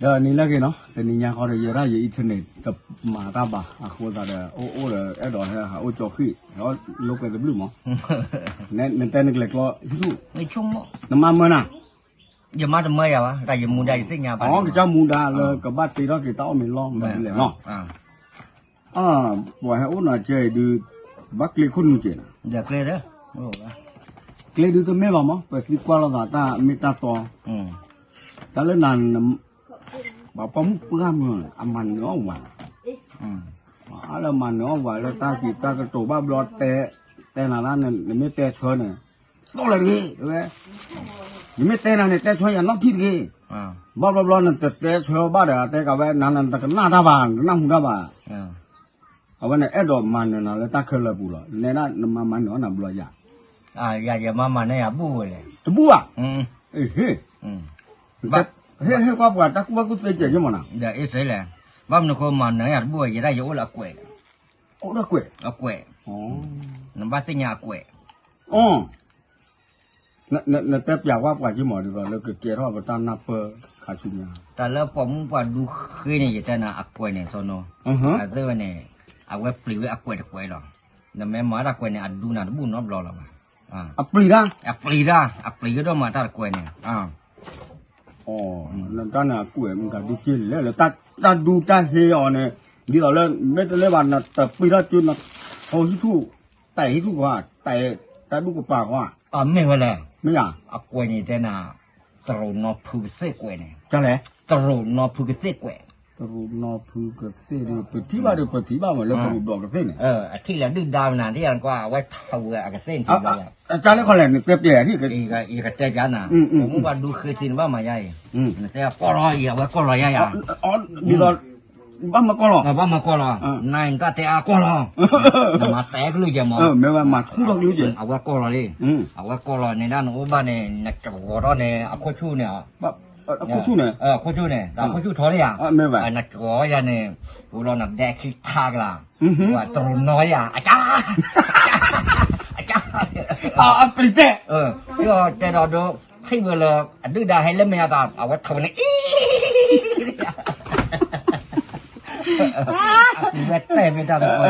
နံၤလၢအဂ့ၤနီၤ, တနံၤညါဃီဒီး ယဲဒၣ်ယ internet တမၤတၢ်ဘၣ်အဃိသတးဒီး အိၣ်အိၣ်ဒီးအဲၣ်ဒိးဟဲဟးအိၣ်ကၠီဃံၣ် ဟဲလိာ်ကွဲတဘျုးမး, နတဲနကလဲၤကျီဟံၣ်ထူၣ်, နမၤမၢနၤ, ယမၤတမၢယၤဘၣ်, တၢ်ယမူဒါယသ့ၣ်ညါဘၣ်, ကစၢ်မူဒါလၢကဘၣ်တ့ထီၣ်က့ၤတၢ်အီၣ်မ့ၤလီၢ်မနုၤလဲၣ်နီၤ, ပှၤဟဲအိၣ်နီၤကဲအံၤဒုး, ဘၣ်ကျ့ခိၣ်နူာ်ကဲးနၤ, ကျ့ဒုးတမ့ၢ်ဘၣ်မး ပသံကွၢ်လိာ်သးတၢ်မ့ၢ်တၢ်တီ, တၢ်လၢနၤ ပှၤပိာ်မုၣ်ပှၢ်မုၢ် အမၤနၢၤအီၣ်ဝၤ, အါလၢမၤနၢၤအီၣ်ဝၤလၢတၢ်စံးတၢ်ကတိၤဘၣ်ဘျီတဲ, တဲနၤလၢ နမ့ၢ်တဲဆၢန့ၣ်, သီၣ်လၢၤတဂ့ၤ, ဝဲ, နမ့ၢ်တဲနၤန့ၣ် တဲဆၢယၤနီတထံၣ်တဂ့ၤ, ဘၣ်ဘျီဘျီနတတဲဆၢဘၣ်ဒီး အတဲကဝဲ နၤနတကနၣ်တၢ်ဘၣ် နတနၢ်ဟူတၢ်ဘၣ် အဝဲန့ၣ်အဲၣ်ဒိးမၤနၢၤနၤလၢတၢ်ခဲလၢာ်ပူၤလီၤ, နဲဒၣ်နမၤမၤနၢၤအီၣ်နၤဘျီယၤ, ယမၤမၤနၢၤယၤဘူၣ်ဝဲလဲၣ်, တဘူၣ်ဘၣ်, ဟ့ၣ်, ဟ့ၣ်ကွၢ်ပှၤတၢ်ကူၣ်ဘၣ်ကူၣ်သ့ကဲးယမၤနၤ, အ့ၣ်စ့လဲၣ်, ဘၣ်မနုၤဃိမၤနၢၤယၤတဘူၣ်ဝဲ ယဲဒၣ်ယအိၣ်လၢအကွဲး, အိၣ်လၢကွဲး, အကွဲး, နဘၣ်သ့ၣ်ညါအကွဲး, နတဲပျးကွၢ်ပှၤက့မး ဒ်သိးလၢကကဲထီၣ်ပတၢ်နၢ်ပၢၢ်ခါဆူညါ, တၢ်လၢပိာ်မုၣ်ပှၢ်ဒူဃ့န့ၣ် ယတဲနၤအကွဲးန့ၣ် သိနီၤ, အသ့ၣ်ဝဲန့ၣ်, အဝဲပျံၤဝဲအကွဲးတကွဲးလီၤ, နမ့ၢ်မၤတၢ်ကွဲးန့ၣ် အဒူနၤတဘူၣ်နီတဘျီလီၤဘၣ်, အပျံၤတၢ်, အပျံၤတၢ်, အပျံၤကဒီးမၤတၢ်တကွဲးန့ၣ်, နတၢ်န့ၣ်အကွဲးမုၢ်ကဒုက့လဲၣ်လၢ တၢ်ဒူတၢ်ဟ့အီၤန့ၣ်, ဒ်သိးလၢ မ့ၢ်တလၢဘၣ်နတပျံၤထီၣ်က့န ထိဟံၣ်ထူၣ်, တဲာ်ဟံၣ်ထူၣ်ခွါ, တဲာ်တၢ်ဒူကပၤခွါ, မ့ၢ်ဝဲလဲၣ်, မ့ၢ်ယၤ, အကွဲးန့ၣ်တဲနၤ, တရူးနီဖုကသ့ၣ်ကွဲးန့ၣ်, တၢ်လဲၣ်, တရူးနီဖုကသ့ၣ်ကွဲး, တရူးနီဖုကသ့ၣ်ဒီး ပထံၣ်ဘၣ်ဒီး ပထံၣ်ဘၣ်မးလၢတရူးဒီးကသ့ၣ်န့ၣ်, အထံၣ်လၢဒုၣ်ဒါမနၤ ထံၣ်ယၤကွၢ် အဝဲထီၣ်ဝဲအကသ့ၣ်န့ၣ်, တၢ်လဲၣ်ခီလဲၣ် နတဲပျဲးထံၣ်, ယကတဲပျးနၤ, ပိာ်မုၣ်ပှၢ်ဒူဃ့သ့နဘၣ်မၤယါအံၤ, နတဲကီၢ်လီၤအံၤ အဝဲကီၢ်လီၤယါယၤ, ဒ်သိး ဘၣ်မၤကီၢ်လီၤ, ဘၣ်မၤကီၢ်လီၤ, နတၢ်တဲအါကီၢ်လီၤ, နမၤတဲကလုၢ်ကဲမး, မ့ၢ်ဝဲမၤထူလီၤကလုၢ်ကဲ, အဝဲကီၢ်လီၤလံ, အဝဲကီၢ်လီၤန့ၣ်ဒၣ်နအိၣ်ဘၣ်န့ၣ် နကဂီၤထီၣ်န့ၣ် အခိၣ်ဆူၣ်န့ၣ်, ခိၣ်ဆူၣ်န့ၣ်, ခိၣ်ဆူၣ်န့ၣ် တၢ်ခိၣ်ဆူၣ်ထီလံဧါ, နကဂီၤယၤန့ၣ်, ပူၤလီၤနဒဲခံခါကလၤ, တရူးနီယၤ, အကါ, အကါ, အပျံၤတဲ, တဲဒီးဒိ ဟံၣ်ဝဲလၢ အဒုၣ်ဒါဟဲလၢမဲာ်ညါတၢ် အဝဲထီၣ်ဝဲန့ၣ် အံၤ အပျံၤဝဲတဲမ့ၢ်တၢ်တကွဲ,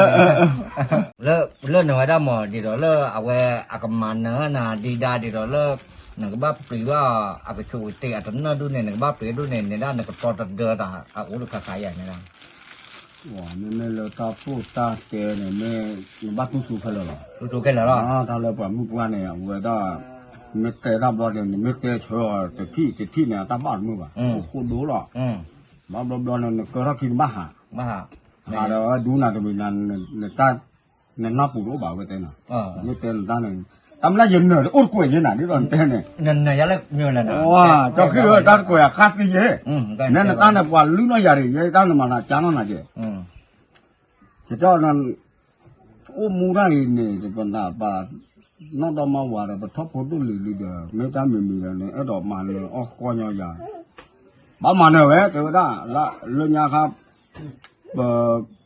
လၢ လၢနဝဲဒၣ်မး ဒ်သိးလၢအဝဲ အကမၤနၢၤနၤဒံးဒါ ဒ်သိးလၢ နကဘၣ်ပျံၤဘၣ် အကဆိးကတ့ၢ်အတနၢၣ်ဒူၣ်န့ၣ် နကဘၣ်ပျံၤဒူၣ်န့ၣ် နဒၣ်နကတီတဒၢတၢ် အအိၣ်တခါခါယၤန့ၣ်လီၤ. မ့မ့ၢ်လၢတၢ်ပိၢ်တၢ်တဲန့ၣ် မ့ၢ်နဘၣ်တူၢ်ဆူခဲလၢာ်လီၤ. တူၢ်ဆူခဲလၢာ်လီၤ. တၢ်လၢပှၤမုၣ်ပှၢ်န့ၣ် အဝဲဒၣ် မ့ၢ်တဲတၢ်ဘျီန့ၣ် နမ့ၢ်တဲဆၢအီၤတထံၣ်တထံၣ်န့ၣ် အတၢ်ဘၣ်တမုာ်ဘၣ်. အိၣ်ဃိဒိလီၤ. ဘၣ်ဘျီဘျီန့ၣ် နကၢထီၣ်ခံနဘၣ်ဟး, ဟးဒီးဒူနၤတမံၤနၤ နတၢ် နနၢ်ပူၤတအိၣ်ဘၣ်ဝဲတဲနီၤ. မ့ၢ်တဲနတၢ်န့ၣ် တၢ်မနုၤယနၢၤတအိၣ်တကွဲးယဲနၤ ဒ်သိးနတဲန့ၣ်, ကၢ်ဃုတၢ်တကွဲးအခါသံယဲ, နဲနတၢ်န့ၣ် ပှၤလုၢ်နီၢ်ယၤဒံး ယဲတၢ်နမၤနၤကၢ်နီၢ်နၤကဲ, ယတဲ အိၣ်မူတၢ်အံၤန့ၣ် ပနၢ်ပၢၢ် နီၢ်ဒီမါဝၤဒီး ပထီၣ်ဖိဒိၣ်လံၤလံၤဒီး မ့ၢ်တၢ်မံၤမံၤဒီးန့ၣ် အဲၣ်ဒိးမၤနၢၤအီၣ်ဃီညီယၤ, ဘၣ်မၤနၢၤဝဲ တဲဝဲဒၣ် လၢညါခါ ပ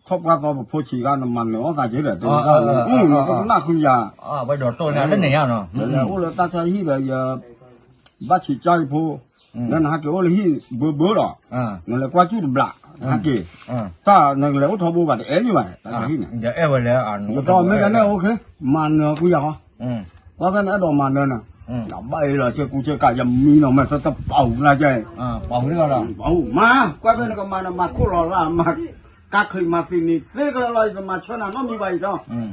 ထီၣ်ပှၢ်သီပဖိဆံးခါ နမၤနၢၤအီၣ်သးက့ဒီး တဲဝဲဒၣ် နကနၣ်ဃုယၤ, လဲၤအိၣ်လၢတၢ်ဆါဟံၣ်ဒီးယ ဘၣ်ဆံးကၢ်ယဖိ, လၢနဟဲက့ၤအိၣ်လၢဟံၣ်ဘၢဘၢဒီး, နလဲၤကွၢ်စူၣ်တဘျး, ဟဲက့ၤ, တၢ်နကလဲၤအိၣ်ထီဘိဘၣ်တအဲၣ်ယဘၣ်, တၢ်ဆါဟံၣ်န့ၣ်, ယအဲၣ်ဝဲလဲၣ်, ယတီမ့ၢ်ကနဲၣ် OK, မၤနၢၤကွံာ်ယၤဃီ, ကွၢ်ဖဲနအဲၣ်ဒိးမၤနၢၤနၤ, ယဘၣ်အ့ၣ်လီၤဆဲကူဆဲကး ယမံနီၤမဲာ်သတပာ်ဝူလၢကဲ, မၤ, ကွၢ်ဖဲနကမၤနၢၤ မၤခိၣ်လီၤလၢ် မၤကါချံးမၤသံနံၤ သ့ကလၢလီၤ ယတမၤဆၢနၤနီတမံၤဘၣ်အံၤဒီး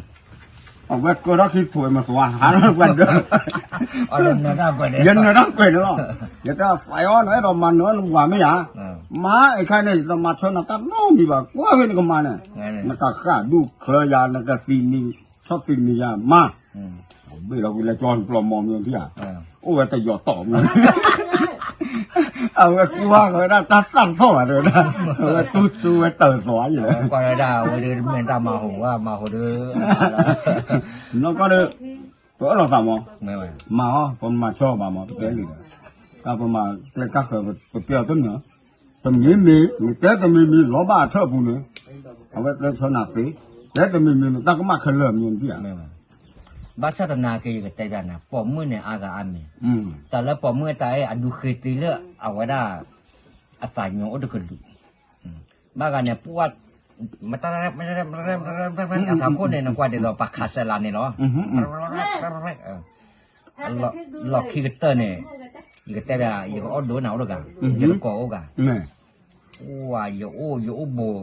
အဝဲကၢထီၣ်ခံထိးမၤသွါဟးထီၣ်ပှၤဒၢး, ယနၢၤတၢ်ကွဲးန့ၣ်လီၤ, ယတဲသးအီၤ နအဲၣ်ဒိးမၤနၢၤနဝၤမ့ၢ်ဧါ, မၤအံၤခါန့ၣ် ယတမၤဆၢနၤတၢ်နီတမံၤဘၣ် ကွၢ်ဖဲနကမၤန့ၣ်, နကဃၣ်ဒူၣ်ချၢယၤ နကသံနံၤ ဆီၣ်သံနံၤယၤမၤ, ဘ့ၣ်လီၤကွံာ်လၢကၠီပျီမီၤမ့ၢ်ထံၣ်ဧါ, အိၣ်ဝဲတယီၤတီၢ်မ့ၢ် အဝဲကွၢ်ဃီၤဝဲဒၣ်တၢ်သၣ်ထီၣ်ဘၣ်တဲဝဲဒၣ်, အဝဲတူၢ်ဆူဝဲတၢ်သွါယဲ, ကွၢ်ဝဲဒၣ်အဝဲဒၣ်မ့ၢ်တၢ်မၤဟူးဝဲမၤဟူးဒီး, နီၢ်ကီၢ်ဒီး, ပအၢၣ်လီၤသးမး, မၤအီၤ ပမၤဆၢအီၤဘၣ်မး ပတဲလံဒီး, တၢ်ပမၤကျဲကၢ်ဃၢၤ ပတဲအီၤတမ့ၢ်, တမံၤမံၤ နတဲတမံၤမံၤ လီၤဘၣ်အထၢၣ်အပူၤန့ၣ်, အဝဲတဲဆၢနၤသ့, တဲတမံၤမံၤ နတၢ်ကမၣ်ခဲလၢာ်မ့ၢ်နထံၣ်ဧါ ဘၣ်ဆၣ်သနာ်က့ ယကတဲဒၣ်နၤ ပိာ်မုၣ်န့ၣ်အါဂၤအါမံၤ, တၢ်လၢပိာ်မုၣ်အတၢ်အဲၣ်အဒူဃ့သံလၢအဝဲဒၣ်, အသးညိအိၣ်တကလုာ်, ဘၣ်ဂၤန့ၣ် ပှၢ် မတ အသးခိၣ်န့ၣ် နကွၢ်ဒ်သိးပှၤခးစဲးလးန့ၣ်လီၤ. လီၢ်ခံကတၢၢ်န့ၣ် ယကတဲဒၣ် ယကအီၣ်ဒိၣ်နၤအိၣ်တဂၤ, ယတကိးအိၣ်ဂၤ, ယအိၣ် ယအိၣ်ဘိး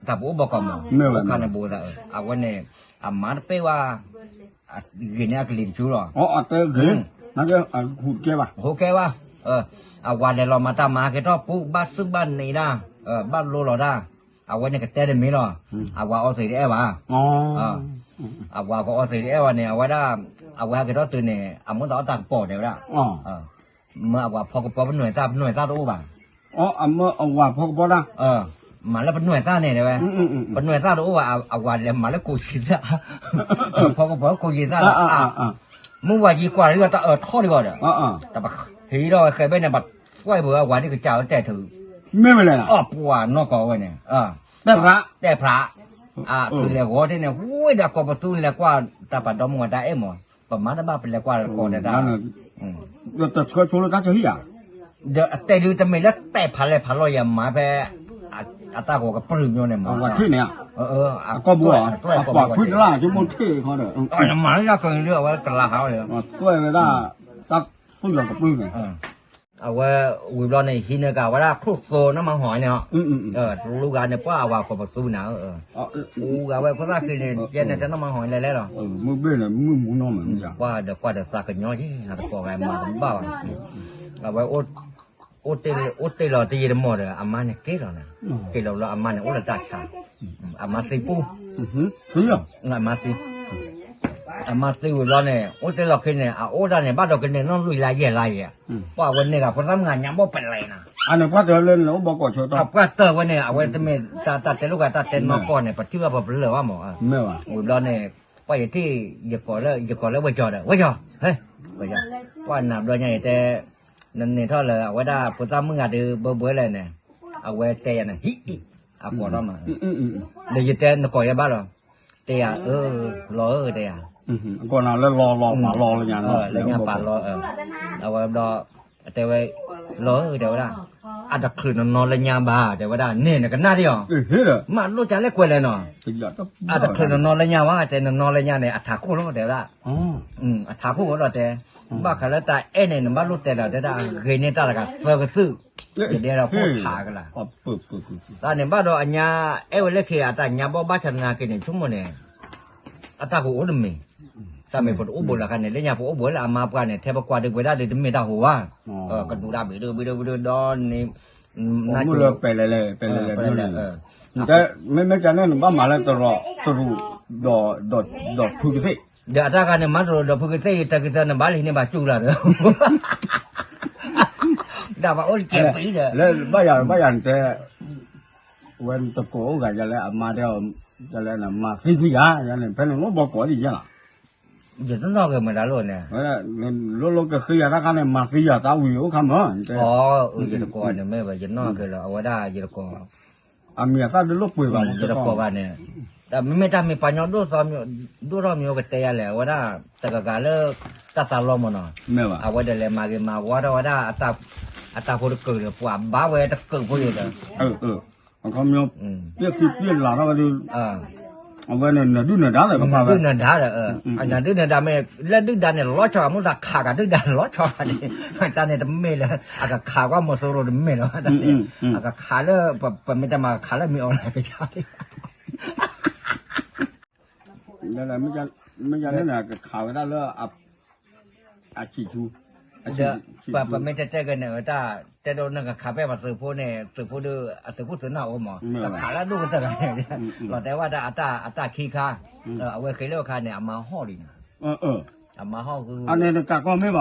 တၢ်ပအိၣ်ဘီကီးမး, အခါန့ၣ်ဘိးသး အဝဲန့ၣ် အမါတပ့ၢ်ဝဲ ဂ့ၤန့ၢ်အကလံၤတကၠိလီၤ. အတဲဂ့ၤ, ဟူးကဲဘၣ်, အဝၤလဲၤလီၤမၤတၢ်မၤ ဟဲက့ၤထီၣ်ပူၤ ဘၣ်စုၣ်ဘၣ်နံၤဒၣ်, ဘၣ်လိလီၤဒၣ်, အဝဲန့ၣ်ကတဲတမံၤလီၤ, အဝၤအီသံးတအဲၣ်ဘၣ်, အဝၤကအီသံးတအဲၣ်ဘၣ်န့ၣ် အဝဲဒၣ်, အဝဲဟဲက့ၤထီၣ်တုၤန့ၣ် အမိၢ်သးအီၣ်တၢ်ကပီၤတဲဝဲဒၣ်, မၢအဝၤဖီကပီၤပနွဲၢ်သၣ် ပနွဲၢ်သၣ်တအိၣ်ဘၣ် အမၢအဝၤဖီကပီၤဒၣ်, မၤလၢပနွဲၢ်သၣ်န့ၣ်တဲဝဲ, ပနွဲၢ်သၣ်တအိၣ်ဘၣ် အဝၤလဲၤမၤလၢကိးယံၤသၣ်, ဖီကပီၤကိးယံၤသၣ်လီၤ, မုၢ်ဝၤယံၤကွၢ်လၢတၢ်အၢၣ်ထီၣ်ဒံးဂီၢ်ဒီး, တပဟံးထီၣ်ဝဲဃဲဘ့ၣ်န့ၣ် ပသွဲၣ်ပဝဲအဝၤဒ်ကစၢ်အၢတဲာ်ထုး, မ့ၢ်ဝဲလဲၣ်, အီၣ်ပှၤနီၢ်ကီၢ်ဝဲန့ၣ်, တဲဖျး, တဲဖျး, အထုးလဲၤဂီၤတ့ၢ်န့ၣ် ဝ့ၢ်ဒီးကိးပသူလဲၤကွၢ်တၢ်ပာ်ဒီမုၢ်ဝဲတၢ်အဲၣ်မး, ပမၤတဘၣ်ပလဲၤကွၢ်ကိးဒီးတၢ် တဆှၢဆိလၢတၢ်ဆၢဟံၣ်ဧါ, ဒီးအတဲဒုးတမ့ၢ်လၢတဲဖးလဲၢ်ဖးလီၢ်ယၤမၤဖဲ, အတၢ်ဂီၤကပြုၢ်မၠိန့ၣ်မး, အကီၢ်ဘိ, အပှၤခွံကလၢ် ကမိၣ်ထံၣ်ခီဒီး, မၤလၢယၤကဒုးအဝဲကလၤဟးဝဲ, သွဲၣ်ဝဲဒၣ်, တၢ်ပူၢ်လီၤကပြုၢ်န့ၣ်, အဝဲဝံၤဘျီန့ၣ် ဟံးန့ၢ်ကၤဝဲဒၣ်ခိၣ်သိနီၢ်မၤဟီၣ်န့ၣ်, တလူဂၤန့ၣ် ပှၤအဝၤကိးပသူနၤ, အူဂၤဝဲဖိသၣ်ဃံန့ၣ် ယဲန့ၣ်တဲနီၢ်မၤဟီၣ်လဲၤလဲၤလီၤ, မုၢ်ဘ့ၣ်န့ၣ် မုၢ်မူနီၢ်မး, ပှၤဒီးကွၢ်ဒီးသးကညီယဲ တကိးဂၤမၤတဘၣ်ဘၣ်, အဝဲ အိၣ်တ့ၢ်လီၤတယံာ်တမီၢ်ဒီး အမါန့ၣ်က့ၤလီၤန့ၣ်, က့ၤလီၤဘျီအမါန့ၣ်အိၣ်လၢတၢ်ဆါ, အမါသံပူ, အမါသံ, အမါသံဝံၤဘျီန့ၣ် အိၣ်တ့ၢ်လီၤခံန့ၣ် အအိၣ်ဒၣ်န့ၣ် ဘၣ်ဒီးကန့ၢ်နီၢ်လွံၢ်လါယဲၢ်လါယဲၢ်, ပှၤဝဲန့ၢ်ဂၤဖိသၣ်မုၢ်ဂၤညါဘီၣ်ပလဲၤနၤ, အန့ၣ်ပှၤတၢၢ်လၢန့ၣ်အိၣ်ဘီကီးဆိ, အပှၤတၢၢ်ဝဲန့ၣ် အဝဲတမ့ၢ်တၢ်တဲလိာ်ဂၤတၢ်တဲနီၢ်ကီၢ်န့ၣ် ပထံၣ်ဘၣ်ပပလၢၢ်ဘၣ်မး, ဝံၤဘျီန့ၣ် ပှၤယထံၣ် ယကိးလၢ ယကိးလၢဝဲကၠီဒီး ဝဲကၠီ, ဝဲကၠီ, ပှၤနၤဘျီညါယတဲ နန့ၢ်ထီၣ်လၢအဝဲဒၣ်ဖိသၣ်မုၣ်ဂၤဒုးဘၢဘၢလဲၣ်န့ၣ်, အဝဲတဲယၤန့ၣ် ဟံၣ်အကိးထီၣ်မး, ဒီးယတဲနကိးယဲဘၣ်လီၤ, တဲယၤအၢ, လီၤဧၢတဲယၤ, ကိးနၤလၢလီၤလီၤပာ်လီၤလၢညါ, လၢညါပာ်လီၤ, အဝဲဘျီ, အတဲဝဲ, လီၤဧၢတဲဝဲဒၣ်, အတချုးနနီလၢညါဘၣ်တဲဝဲဒၣ် န့ၣ်နကနၣ်ဒံးအီၤ, မ့ၢ်လိၣ်ကလဲၣ်ကွဲလဲၣ်နီၤ, အတချုးနနီလၢညါဘၣ်တဲ နနီလၢညါန့ၣ် အထးခိၣ်လီၤတဲဝဲဒၣ် အထးခိၣ်ဝဲဒီးတဲ, ဘၣ်ဃးလၢတၢ်အဲၣ်န့ၣ် နဘၣ်လိၣ်တဲလီၤတဲဒၣ် ဂ့ၤန့ၢ်တၢ်တဂၤသၢကသုး, ယဒဲဒီးကိၢ်ထးကလါ, တၢ်န့ၣ်ဘၣ်ဒီးအညါ, အဲၣ်ဝဲလၢခံအတၢ်ညါဘီၣ်ဘၣ်ဆၣ်သနာ်က့န့ၣ် ဆိကမိၣ်န့ၣ်, အတၢ်ကအိၣ်တမံၤ, တၢ်မ့ၢ်ပတအိၣ်ဘူးလၢခါန့ၣ် လၢညါပအိၣ်ဘူးလၢအမါပှၢ်န့ၣ် ထဲပကွၢ်ဒုးပဝဲဒၣ်ဒုးတမ့ၢ်တၢ်ဟူဘၣ်, ကဒူးဒၣ်ဘ့ၣ်ဒုးဘ့ၣ်ဒုးဘ့ၣ်ဒုးဒီးန့ၣ်, မုၢ်လၢပဲာ်လဲၣ်လဲၣ် ပဲာ်လဲၣ်လဲၣ်, မ့မ့ၢ်ကန့ၣ် နဘၣ်မၤလၢတရူး, ဒီးဖုကသ့ၣ်, ဒီးအတၢ်ခါန့ၣ် မၤတရူးဒီးဖုကသ့ၣ် တၢ်ကသၢနဘၣ်လံန့ၣ်ဘၣ်ကၠူလၢ်ဒီး, ဒၣ်ဘၣ်အိၣ်တကဲးပံဒီး, လၢဘၣ်ယၤ ဘၣ်ယၤနတဲ, ဝဲနတကိးအိၣ်ဂၤယလဲၣ် အမါတဲ, ယလဲၣ်နမၤသံကွံာ်ယၤ, ယန့ၣ် ဖဲနအိၣ်ဘီကိးဒ်ယဲလီၤ ယတနီၣ်က့ၤမတၤလိၣ်န့ၣ်, လိၣ်လိၣ်ကဃ့ယၤတၢ်ခါန့ၣ် မၤသံယၤတၢ်ဝံၤအိၣ်ခါမၢ်, ယတကိးန့ၣ်မ့ၢ်ဘၣ် ယနီၣ်က့ၤလီၤ အဝဲဒၣ်ယတကိး, အမံၤအသၣ်ဒုးလိၣ်ပှ့ၤဘၣ် ယတကိးဂၤန့ၣ်, မ့မ့ၢ်တၢ်မ့ၢ်ပှၤညီဒိၣ်ထီၣ်မ့ၢ်ကတဲယၤလဲၣ် အဝဲဒၣ်, တဂၤဂၤလၢ, တၢ်သးလီမၢ်နီၤ, အဝဲဒီးလဲၤမၤဂ့ၤမၤဝါထီၣ်ဝဲဒၣ်, အတၢ်ဖိတကုးဒီး ပှၤဘါဝဲတကုးဖိန့ၣ်ဒီး အခီပညီ, ပျဲၢ်ခံပျဲၢ်လးထီၣ်ဝဲဒၣ်, အဝဲန့ၣ်နဒုၣ်နဒါလၢကပၢ်ဝဲ, နဒုၣ်နဒါဒီး, နဒုၣ်နဒါမ့ၢ်, လၢဒုၣ်ဒါန့ၣ် လီၤဆီဂၤ မ့ၢ်သးခးဂၤဒုၣ်ဒါလီၤဆီဂၤန့ၣ်, တၢ်န့ၣ်တမ့ၢ်လၢ, အကခးကွၢ်မိၢ်သိရိၤတမ့ၢ်လီၤ, အကခးလၢ, ပမ့ၢ်တမၤကခးလၢမ့ၢ်အီၤလၢကစၢ်, မ့ၢ်န့ၣ်ကခးဝဲဒၣ်လၢ, အဆံးဆူ, ဒီး, ပမ့ၢ်တဲတဲက့ၤန့ၣ် တၢ်တဲဒိးနကခးဖဲပသုးဖိန့ၣ် သုးဖိဒီး အသုးခိၣ်သုးနၢ်အိၣ်မး ကခးလၢအဒိၣ်ကတၢၢ်န့ၣ်, လီၤတဲဝဲဒၣ် အတၢ်ခံခါ, အဝဲဃ့လၢအခါန့ၣ် အမါဟီၣ်လံန့ၣ်, အမါဟီၣ်ဃု, ကးကီၢ်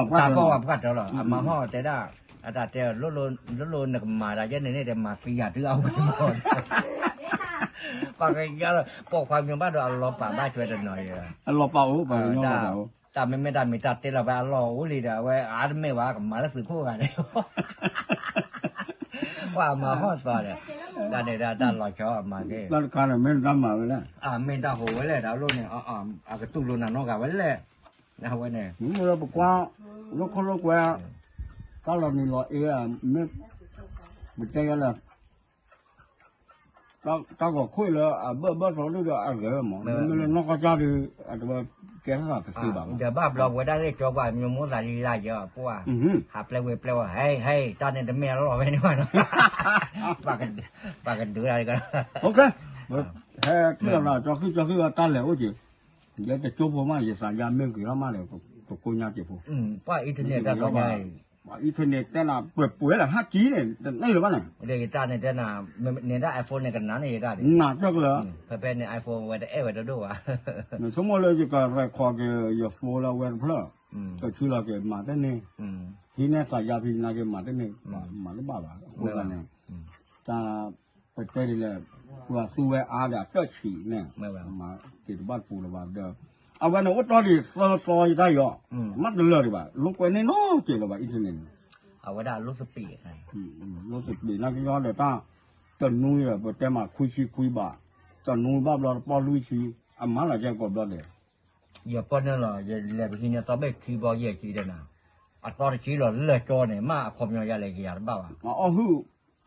ပှၢ်တၢၢ်လီၤ အမါဟီၣ်တဲဒၣ်, အတၢ်တဲ, လိၣ်လိၣ်နကမၤတၢ်ယဲန့ၣ်န့ၣ် တဲမၤသံယၤတုၤအဝဲ, ပှၤကညီလီၤ ပိာ်ခွါမ့ၢ်ဘၣ်ဒီးအလီၤပာ်ဘၣ်ထွဲတနီၤ, အလီၤပာ်အိၣ်ပှၤကညီလီၤပာ်အိၣ်, တၢ်မ့မ့ၢ်တၢ်မ့ၢ်တၢ်တဲလီၤဖဲအလီၢ်အိၣ်လံဒီး အဝဲအါတမ့ၢ်ဘၣ် ကမၤလၢသုးခိၣ်ဂၤန့ၣ်, ပှၤအမါဟီၣ်သီဒီး, တၢ်န့ၣ်ဒီးတၢ်လီၤဆီအမၤက့ၤ, တၢ်တခါန့ၣ်မ့ၢ်တၢ်မၤဝဲလဲၣ်, မ့ၢ်တၢ်ဟူးဝဲလဲၣ် တၢ်လိၣ်န့ၣ်, အကတူၢ်လိာ်နၤနီတဂၤဝဲလဲၣ်, အဝဲန့ၣ်, မ့ၢ်လၢပကွၢ်, လၢခိၣ်လၢကွဲ, တၢ်လီၤနံၤလီၤအ့, မ့ၢ် ပတဲယၤလၢ တၢ်ဂီၤခိၣ်လၢအဘၢၣ်ဘၢၣ်ထီဒုဒီးအဂဲၤဝဲမး, မ့မ့ၢ်လၢနီၢ်ကီၢ်ကၢ်ဒီး အတဝဲကဲထီၣ်သးတသ့ဘၣ်ဘၣ်. ဒီးဘၣ်ဘျီဝဲဒၣ်ဂ့ၢ်ကၠီကွၢ် မျိုးမျိုးသးလံလၢယပှၢ်, ဟးပျဲဝဲပျဲဝဲ ဟဲဟဲ တၢ်န့ၣ်တမ့ၢ်အလီၢ်ဝဲန့ၣ်ဘၣ်နီၤ, ပှၤကဒုးတၢ်, ဟဲထံၣ်လီၤသး ကၠီဃံၣ်ကၠီဃံၣ်ဝဲတၢ်လဲၤအိၣ်က့ၤ, ယတကၠိဖိမး ယသးယါမ့ၢ်ဂ့ၤထီၣ်မးဒီး တကိညါက့ၤဖိ, ပှၤအံၤထၢၣ်န့ၣ်တၢ်ဘျီညါ အံၤ internet တဲနၤ ပှဲၤပှဲၤလၢဟးကံန့ၣ် တန့ၢ်လၢၤဘၣ်န့ၣ်, ဒီးယတၢ်န့ၣ်တဲနၤ, နတၢ် iPhone န့ၣ် ကနၤန့ၣ်ယတၢ်ဒံး, နၤကၠီကလၢာ်, ဖဲဖဲန့ၣ် iPhone ဝဲတအဲၣ်ဝဲတဒိၣ်ဘၣ်, နဆိကမိၣ်လၢယက record က့ၤယ phone လၢအဝဲတဖျၢၣ်, ကဆှၢလီၤက့ၤမၤတန့ၢ်, ဟံးန့ၢ်သးယါဖံနၤက့ၤမၤတန့ၢ်, မၤတဘၣ်ဘၣ် အဃိသတးန့ၣ်, တၢ် ပတဲဒ်လဲၣ်, ပှၤသူဝဲအါဒီးအတၢၢ်ဆံးန့ၣ်, မ့ၢ်ဘၣ်, က့ၤတဘၣ်တပူၤလၢၤဘၣ်ဒီး, အဝဲန့ၣ်အိၣ်တီၢ်ဒံးသၢသီယတၢ်အံၤ, မ့ၢ်တလၢာ်ဒံးဘၣ်, လိာ်ကွဲန့ၢ်နီတစဲးလၢၤဘၣ် internet န့ၣ်, အဝဲဒၣ်လိာ်သပ့း, လိာ်သပ့းနာ်က့ဒီးတၢ်, တနွံဒီး ပတဲမးခွံဆံခွံဘၣ်, တနွံဘၣ်ဘျီတပီၢ်လွံၢ်ဆံ, အမၤလီၤကဲကိးဘျီဒဲး ယပၢၢ်န့ၣ်လီၤ, ယလဲၤပဟံးန့ၢ်သီဘ့ၣ်ခံဘျီယဲၢ်ဆံဒီးနၤ, အသီတဆံလီၤလၢာ်ကၠီန့ၣ် မ့ၢ်အခီပညီယၤလဲၣ်ယၤတဘၣ်ဘၣ်, အီၣ်ဟုၣ်,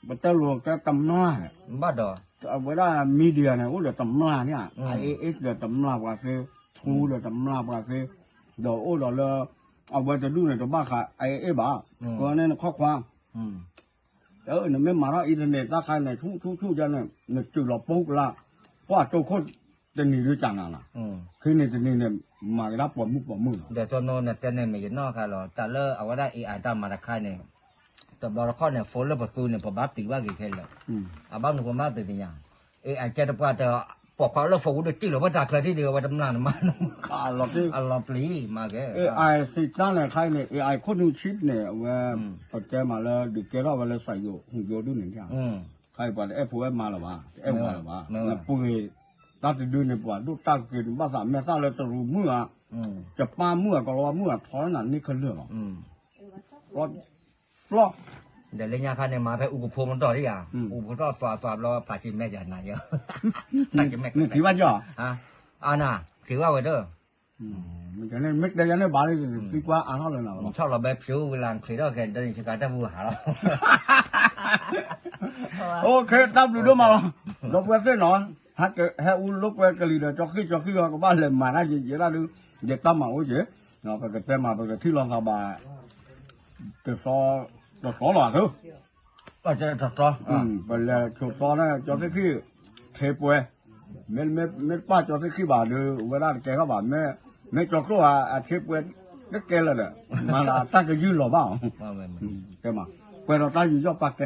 ပတဲလိာ်ကဲတမျၢ်, ဘၣ်ဒီး, အဝဲဒၣ် media န့ၣ် အိၣ်ဒီးတမျၢ်န့ၣ်, အအ့ၣ်အ့ၣ်ဒီးတမျၢ်ပှၤသ့, ထူဒီးတမျၢ်ပှၤသ့, ဒီးအိၣ်ဒီးလၢ, အဝဲတဒူၣ်န့ၣ် တဘၣ်ဃးအအ့ၣ်အ့ၣ်ဘၣ်, ဃိန့ၣ်နခီခွါ နမ့ၢ်မၤထီၣ် internet တၢ်ခါန့ၣ် ဆူၣ်ဆူၣ်ဆူၣ်ယါန့ၣ် နစၢၤလီၤပူကလါ, ပှၤတိခိၣ်တနံၤဒုးကနၤလီၤ, ခဲန့ၣ်တနံၤန့ၣ် မၤကဒါပိာ်မုၣ်ပိာ်မုၣ်လီၤ, ဒီးတနီၤနတဲန့ၣ်မ့ၢ်ယနီၢ်ခါလီၤ, တၢ်လၢအဝဲဒၣ် AI တၢ်မၤတခါန့ၣ်, တဘျီတခီၣ်န့ၣ် phone လၢပသူန့ၣ် ပဘၣ်ပျံၤဘၣ်ဂ့ၤခဲလၢာ်, အဘၣ်မနုၤပမ့ၢ်ပျံၤတညါ, AI ကဲတပှၢ်တ, ပိာ်ခွါလၢ phone ဒုးတ့ၢ်လီၤဝဲတၢ်ချၢထံၣ်ဒုး အဝဲတမျၢ်နမါ, အလီၤပျံၤမၤကဲ, AI သ့ၣ်တၢ်န့ၣ်ခါန့ၣ် AI ခိၣ်နူာ် chip န့ၣ် အဝဲ, ပတဲမးလၢဒုးကဲထီၣ်ဝဲလၢစးယိၤဟူးယိဒုးန့ၣ်, ခါအံၤပှၤတအဲၣ်ဖိအဲၣ်မါလၢၤဘၣ်, တအဲၣ်ဝဲလၢၤဘၣ်, နပှ့ၤ, တၢ်တဒုန့ၣ် ပှၤဒိၣ်တၢ်က့ၤနဘၣ်သးမဲာ်သၣ်လၢတရူးမုၣ်ဧါ, ယပၢ်မုၣ်ဧါ ကလီၤဝါမုၣ်ဧါ ထီနၤန့ၣ်ခဲလၢာ်လီၤ, ပျီ, ဒီးလၢညါခါန့ၣ် မၤဖဲအူကဖိမတီၢ်ဒံးဧါ, အူကဖိထီၣ်သွးသွးဘျီ ဖးက့ၤမဲာ်ယၤနၤယီၤ, နထံၣ်ဘၣ်ယီၤ, အါနၤ, ထံၣ်ဘၣ်ဝဲဒၣ် မ့ၢ်တဲယၤန့ၣ်ဘၣ်လံ သံကွၢ်အါထီၣ်လၢနၤလီၤ, ထီၣ်လီၤဘဲဖျိဝံၤလၢချ့ထီၣ်ခဲ ဒီးန့ၣ်ဆကၤတၢ်ပူၤဟးလီၤ, OK တၢ်ဘျုးဒိၣ်မးလီၤ, ဒီပုၢ်ဝဲၢ်သ့ၣ်နီၤ, ဟဲအူလိာ်ကွဲကလံၤဒီး ကၠီဃံၣ်ကၠီဃံၣ်အီၤ ကဘၣ်လဲၤမၤတၢ်ယဲဒၣ်ဒုး, ယတၢ်မၤအိၣ်က့ၤ, ပကတဲမး ပကထံၣ်လိာ်သးဘၣ်, တသီ, တသီလီၤသု ပလဲၤဆိးသီန့ၣ် ကၠီသ့ၣ်ခံ, ထ့ပှဲၤ, မ့ၢ်တပၢ်ကၠီသ့ၣ်ခံဘၣ်ဒီး ဝဲဒၣ်တကဲထီၣ်ဘၣ်, မ့ၢ်ကၠီကျိၣ်ဧါ အထ့ပှဲၤ, တကဲလၢာ်ဒီး, မၤလၢတၢ်ကယုၢ်လီၤဘၣ်အီၤ, တဲမး, ပှဲၤဒီးတၢ်ယူးယီၣ်ပာ်ကဲ,